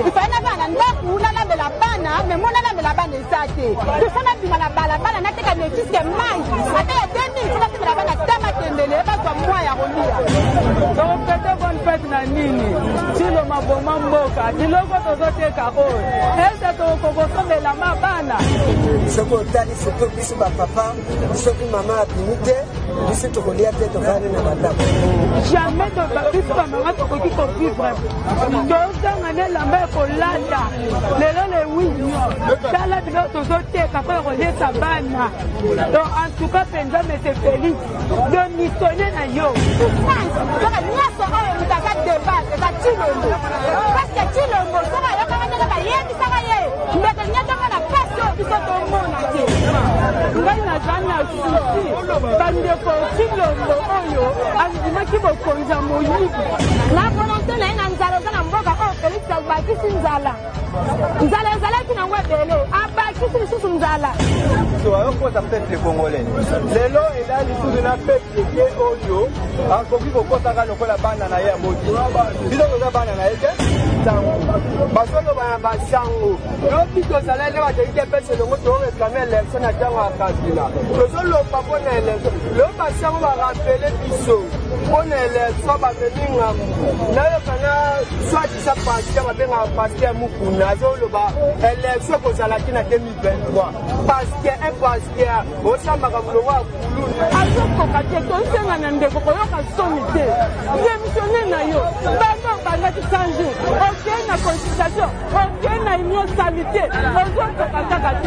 Ifai na bana ndako nalambela bana me mo nalambela bana eza te. Tufa nabima na balabala nateka nefiske mai ata ya 2000 fo nasembela bana ata matembele bazwa mwa ya kolia. Tokofete bonne fete na nini? Tshilo maboma mboka biloko tozoteka oyo ese tokokosombela ma bana. Soki otali surtout biso bapapa, soki mama abimi te, biso tokolia te, tovandi na bandako. Jamais biso bamama tokoki kovivre tozanga nde elamba ya kolata. Lelo le wi tala biloko tozoteka mpo ya koliesa bana. Donc en tout cas mpenza monsieur Félix, démissionne na yo. Souffrance kaka nyonso oyo moto aza debat eza Tshilombo, parce que Tshilombo soki ayokaka ndenge bayebisaka ye mbete nyatanga na pasi oyo biso tomona te. Ngai naza na susi bandeko, Tshilombo oyo andimaki bokonzi ya moyibi na volonté na ye na nzala oza na mboka oyo. Félix abakisi nzala, nzala ezalaki nango ebele, abakisi lisusu nzala. So ayokosa peuple congolais lelo eza lisusu na peuple te oyo akoki kokosaka lokola bana na ye ya moti. Biso toza bana na ye te. Sango bazoloba na basango, lobi tozalaki na bato UDPS elongo, toréclamer élection na ntango ya Kabila, tozoloba mpo na élection. Lelo basango barappeler biso mpo na élection, bamemi ngambu. Nayoka na soi-disant pasteur babengaka pasteur Mukuna azoloba élection ekozalaki na 2023, parce que un pasteur osambaka molongo ya kuluna. Azokoka te. Tosenga na ndeko koyoka soni te, démissionne na yo. Banda obandaki 100 jours, okei na consultation, okei na union sacrée, ozokoka kaka te.